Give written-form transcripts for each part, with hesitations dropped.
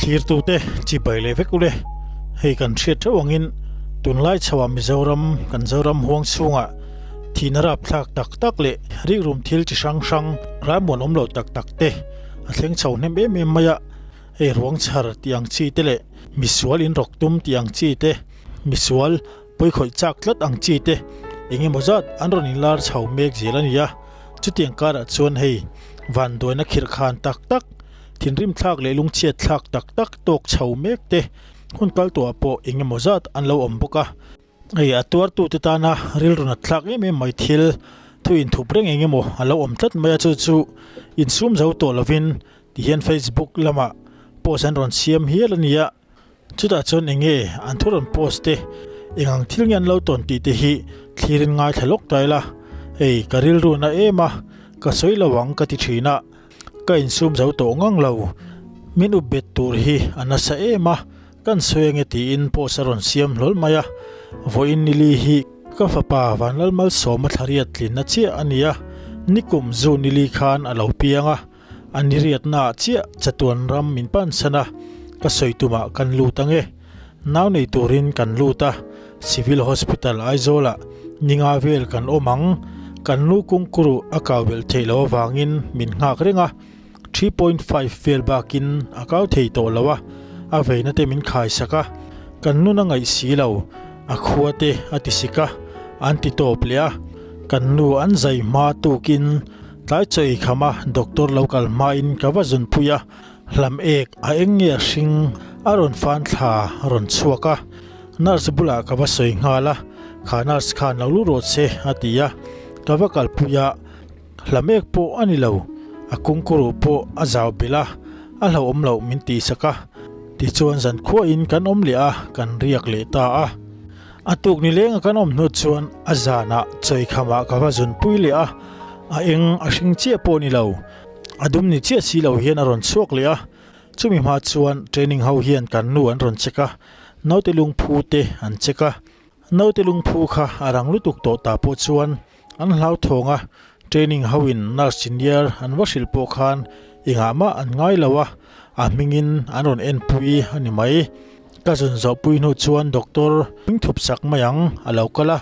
Thlirtute chibai leh vek ule, hei kan hriat theuh angin tunlai chhoah Mizoram kan Zoram huang chhungah thihna rapthlak tak tak leh rikrum thil chi hrang hrang ralmuan awm lo tak tak te a thleng chho hnem em em mai a, hei ruang chhar tih ang chi te leh misual inrawk tum tih ang chi te, misual pawikhawih chak tlat ang chi te eng emaw zat an rawn inlar chho mek zel a ni a, chutiang karah chuan hei vanduaina khirh khan tak tak, thinrim thlak leh lungchhiat thlak tak tak tawk chho mek te hun kal tawhah pawh eng emaw zat an lo awm bawk a. Hei a tuartute tana rilru nat thlak em em mai thil thu inthup reng eng emaw a lo awm tlat mai a, chu chu insum zo tawh lovin tihian Facebook lamah post an rawn siam hial a ni a. Chutah chuan eng nge an thu rawn post te, eng ang thil nge an lo tawn tih te hi thlirin ngaithla lawk ta ila, hei ka rilru na em a, ka sawi lo ang ka ti thin a, ka insum zo tawh ngang lo, min up bet tur hi a nasa em a, kan sawi ange tiin post a rawn siam hlawl mai a, vawiin nili hi ka fapa Vanlalmalsawma thlariat tlinna chiah a ni a, nikum zu nili khan a lo piang a. A ni riatnaah chiah chatuan ram min pansan a, ka sawi tumah kan lut ang e. Nau nei turin kan lut a, Civil Hospital Aizawlah ninga vel kan awm ang. Kan lu kungkuru a kau belh theih loh avangin min nghak reng a, 3.5 vel bakin a kau thei tawh lo a, a veina te min khaisak a, kan nun a ngaih si lo, a khua te a ti sik a, an ti tawp leh a, kan nu an zai hma tukin Tlai chaw ei kham a doctor lo kal hmain ka va zun pui a, hlam ek a eng nge a hring a rawn fan thla a rawn chhuak a, nurse bulah ka va sawi nghal a, kha nurse khan lo lu rawh che a ti a, ka va kal pui a, hlam ek pawh a ni lo, a kungkuruh pawh a zau belh a, a hlauhawm loh min tihsak a, tichuan zankhuain kan awm leh a, kan riak leh ta a. A tuk ni lenga kan awm hnu chuan a zanah chawikhamah ka va zunpui leh a, a eng a hring chiah pawh ni lo, a dum ni chiah si lo hian a rawn chhuak leh a. Chumi hma chuan training ho hian kan nu an rawn check a, naute lungphu te an check a. Naute lungphu kha a rang lutuk tawh ta pawh chuan an hlauthawng a, training ho in nurse senior an va hrilh pawh khan engah mah an ngai lo a, a hmingin an rawn enpui a ni mai. Ka zun zawh pui hnu chuan doctor hming thup sak mai ang a lo kal a,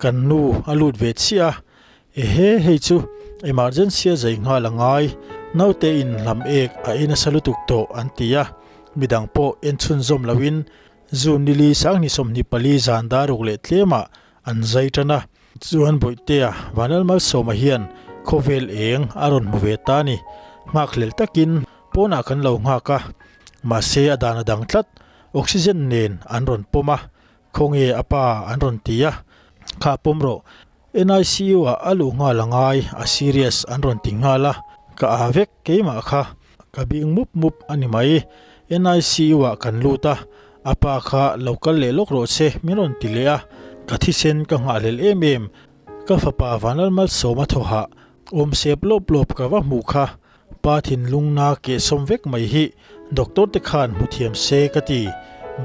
kan nu a lut ve chiah a, ehe hei chu emergency a zai nghal a ngai, naute in hlam ek a ei nasa lutuk tawh an ti a, midang pawh en chhunzawm loin June nili sanghnih 24 zan daruk leh tlemah an zai tan a, chuan Bawihtea Vanlalmalsawma hian khawvel eng a rawn hmu ve ta a ni, nghakhlel takin pawnah kan lo nghak a. Mahse a dan a dang tlat, oxygen nen an rawn pawm a, khawnge a pa an rawn ti a, kha pawm rawh, NICU ah a luh nghal a ngai, a serious an rawn ti nghal a, ka aa vek keimah kha, ka bing mup mup a ni mai, NICU ah kan lut a, a pa kha lo kal leh lawk rawh se min rawn ti leh a, ka thisen ka nghahhlelh em em, ka fapa Vanlalmalsawma thawhah awm sep lawp lawp ka va hmuh kha. Pa thinlungna kehsawm vek mai hi doctor te khan hmu thiam se ka ti.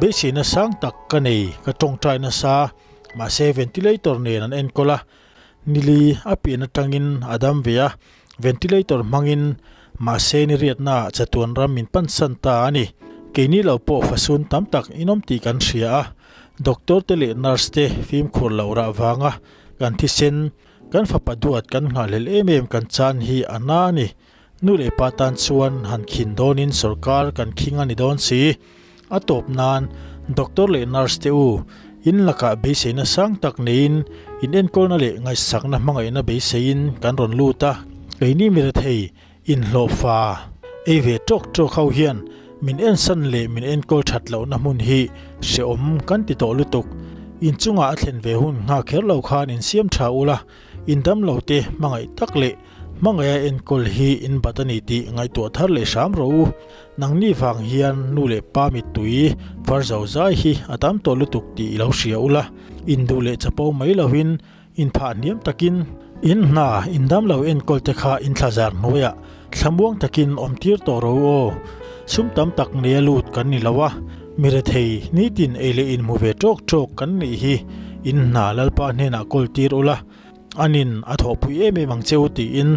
Beiseina sang tak ka nei, ka tawngtai nasa. Mahse ventilator nen an enkawl a, nili a pian atangin a dam ve a, ventilator hmangin mahse ni riatna ah chatuan ram min pansan ta a ni. Keini lo pawh fasun tam tak inawm tih kan hria a, doctor te leh nurse te fimkhur loh rah vanga kan thisen Kan fapa duat kan nghahhlelh em em kan chan hi a na a ni. Nu leh pa tan chuan han khin dawnin sorkar kan khing a ni dawn si. A tawp nan doctor leh nurse te u, in lakah beiseina sang tak neiin in enkawlna leh ngaihsakna hmangaihna beiseiin kan rawn lut a. Keini mi rethei inhlawhfa ei ve tawk tawk ho hian min ensan leh min enkawl that lohna hmun hi hrehawm kan ti tawh lutuk. Inchungah a thlen ve hun nghak kher lo khan insiam tha ula, in damlo te hmangaih tak leh hmangaiha enkawl hi in bat a ni tih ngaihtuah thar leh hram rawh u. Nangni vang hian nu leh pa mittui far zo zai hi a tam tawh lutuk tih i lo hria ula, induh leh chapo mai lovin Inphah hniam takin in hna in dam lo enkawl te kha in thlazar hnuaiah thlamuang takin awm tir tawh ro aw. Sum tam tak nia lut kan ni lo a, mi rethei nitin ei leh in hmu ve tawk tawk kan nih hi in hna Lalpa hnenah kawl tir ula, anin a thawhpui em em ang che u tiin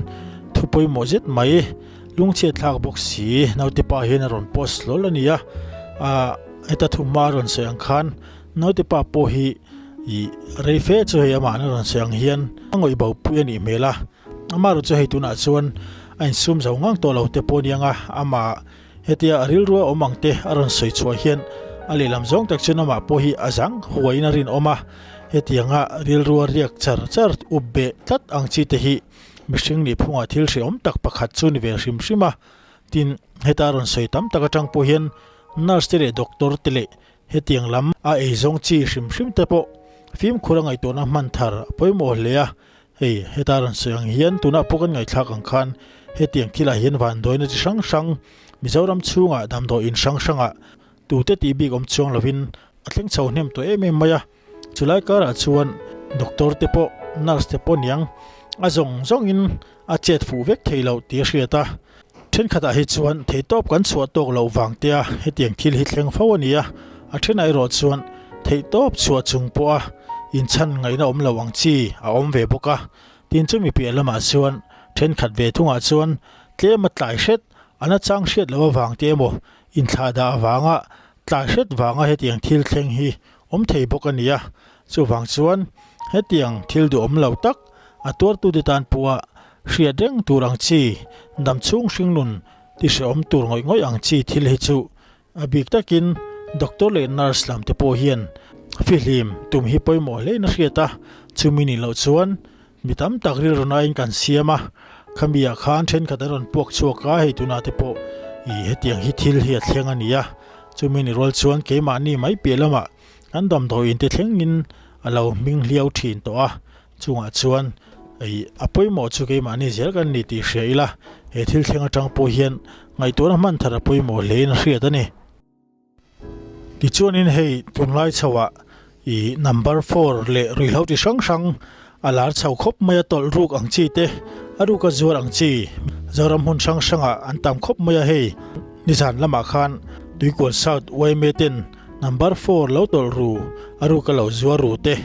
thu pawimawh zet mai. Lungchhiat thlak bawk si, naute pa hian a rawn post hlawl a ni a, ah heta thumma a rawn sawi ang khan naute pa pawh hi ih rei fe chu hei amahna rawn sawi ang hian a ngawih bo pui a nih hmel a, amaherawh chu hei tunah chuan a insum zo ngang tawh lo te pawh a ni ang a, amah hetia a rilru a awm ang te a rawn sawi chhuah hian a lehlam zawng tak chuan amah pawh hi a zang huaiin a rinawm a, hetianga rilru a riak char char up beh tlat ang chi te hi. Mihring nih phungah thil hrehawm tak pakhat chu ni ve hrim hrim a, tin, heta rawn sawi tam tak atang pawh hian nurse te leh doctor te leh hetiang lam a eizawng chi hrim hrim te pawh fimkhur a ngaihtuahna hman thar a pawimawh hle a, hei heta rawn sawi ang hian tunah pawh kan ngaihthlak ang khan hetiang thilah hian vanduaina chi hrang hrang Mizoram chhungah damdawi in hrang hrangah tute tih bik awm chuang lovin a thleng chho hnem tawh em em mai a. Chulai karah chuan doctor te pawh nurse te pawh niang a zawng zawngin a chet fuh vek thei loh tih a hriat a. Thenkhatah hi chuan theihtawp kan chhuah tawk loh vang te a hetiang thil hi thleng fo a ni a, a thenah erawh chuan theihtawp chhuah chung pawha inchhan ngaihna awm lo ang chi a awm ve bawk a. Tin chumi piah lamah chuan thenkhat ve thungah chuan tlem a tlai hret a nachang hriat loh avang te emaw inthlahdah avanga tlai hret vanga hetiang thil thleng hi awm thei bawk a ni a, chuvang chuan hetiang thil duhawm lo tak a tuartute tan pawha hriat reng tur ang chi, damchhung hringnun ti hrehawm tur ngawih ngawih ang chi thil hi chu a bik takin doctor leh nurse lam te pawh hian fihlim tum hi pawimawh hlein a hriat a, chumi nih loh chuan Mi tam tak rilru nain kan siam a, khami ah khan thenkhat an rawn puak chhuak a, hei tunah te pawh ih hetiang hi thil hi a thleng a ni a, chumi ni rual chuan keimahni mai piah lamah kan damdawi in te thlengin a lo hming hliau thin tawh a, chungah chuan ih a pawimawh chu keimahni zel kan ni tih hria ila, he thil thleng atang pawh hian ngaihtuahna hman thar a pawimawh hlein a hriat a ni. Tichuanin hei tunlai chhoah ih number four leh ruihhlo chi hrang hrang a lar chho khawp mai a tawlh ruk ang chi te a ruka zuar ang chi Zoram hmun hrang hrangah an tam khawp mai a hei nizan lamah khan Tuikual South yma ten number four lo tawlh ru a ruka lo zuar ru te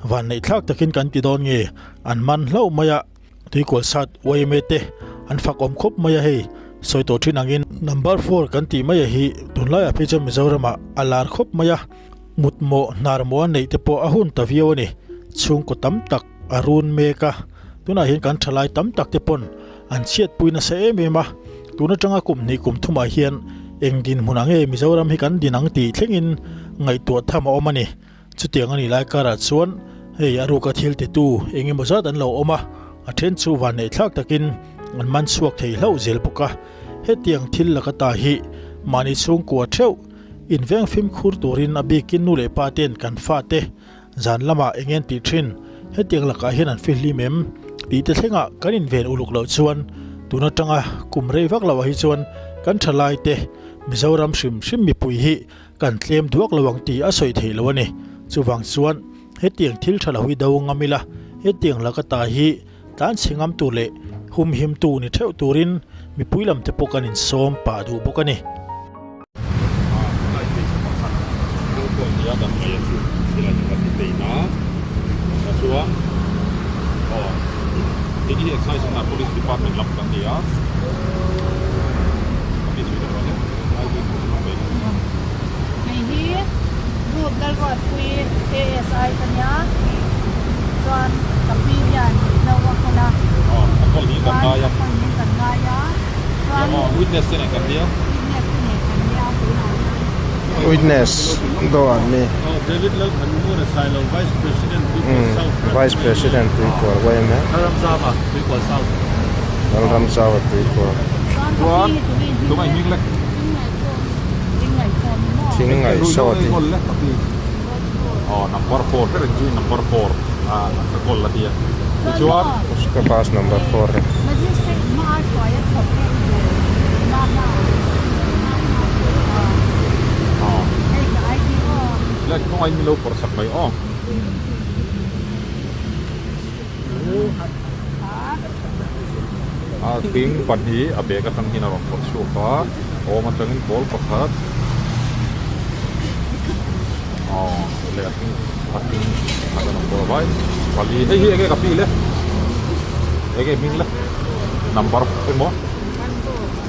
vanneih thlak takin kan ti dawn nge an man hlauh mai a. Tuikual sat yma te an fak awm khawp mai a hei, sawi tawh thin angin number four kan tih mai a hi tunlaiah phei chuan Mizoramah a lar khawp mai a, mutmawh hnar mawh a neih te pawh a hun ta viau a ni, chhungkaw tam tak a run mek a, tunah hian kan thalai tam tak te pawn an chhiatpui nasa em em a, tun atanga kum hnih kum thumah hian eng dinhmun ang nge Mizoram hi kan din ang tih thlengin ngaihtuah tham a awm a ni. Chutiang a nih lai karah chuan hei a ruka thil titu eng emaw zat an lo awm a, a then chu vanneih thlak takin an man chhuak thei hlauh zel bawk a. Hetiang thil laka ta hi mahni chhungkua theuh inveng fimkhur turin a bikin nu leh pa ten kan fate zan lamah eng en tih thin hetiang lakah hian an fihlim em tih te thlengah kan inven uluk loh chuan tun atanga kum rei vak loh ah hi chuan kan thalai te Mizoram hrim hrim mipui hi Kan tlem duak lo ang tih a sawi theih lo a ni. Chuvang chuan hetiang thil tha lo hi do ngam ila, hetiang laka ta hi tlanchhe ngam tur leh humhim tu ni theuh turin mipui lam te pawh kan insawm pah duh bawk a ni. Hei hi Ruth Lalruatpui KSI ka nia chuan ka pi hian no a khawn a chuan a khawn hi kan ngai a chuan witness te nen kan nia witness te nen kan nia tunah hian Witness dawh an ni. David Lalthanmura Sailo Vice President Tuikual South Vice President Tuikual yma Lalramzava Tuikual South Lalramzava Tuikual. Chuan ka pi hi tunge Thing ngaih sawt hi. Ka bus number four hi. A thing pahnih a bag atang hian a rawn phawrh chhuak a awm atangin pawl pakhat aw leh a thing a thing pakhat a rawn phawrh a vai pali hei hi enge ka pi le enge hming le number emaw.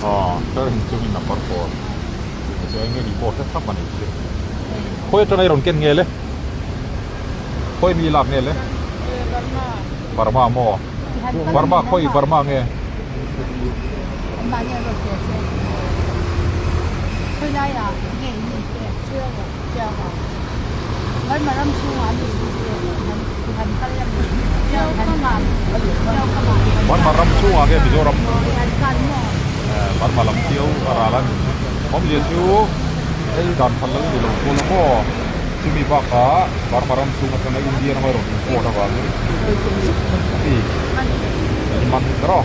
Aw, hre reng chungin number 4. Chu eng nge ni pawh hre thlap a ni chu. Khawi atanga i rawn ken nge le? Khawi mi lak nge le? Burma maw? Burma khawi Burma nge? Burma ram chhungah nge Mizoram? Burma lam chiau a ral a ni. Awmzia chu hei dan phalh lo ni lo pawl a maw? Chumi bakah Burma ram chhung atanga India rama rawn import avangin a ti man rawh.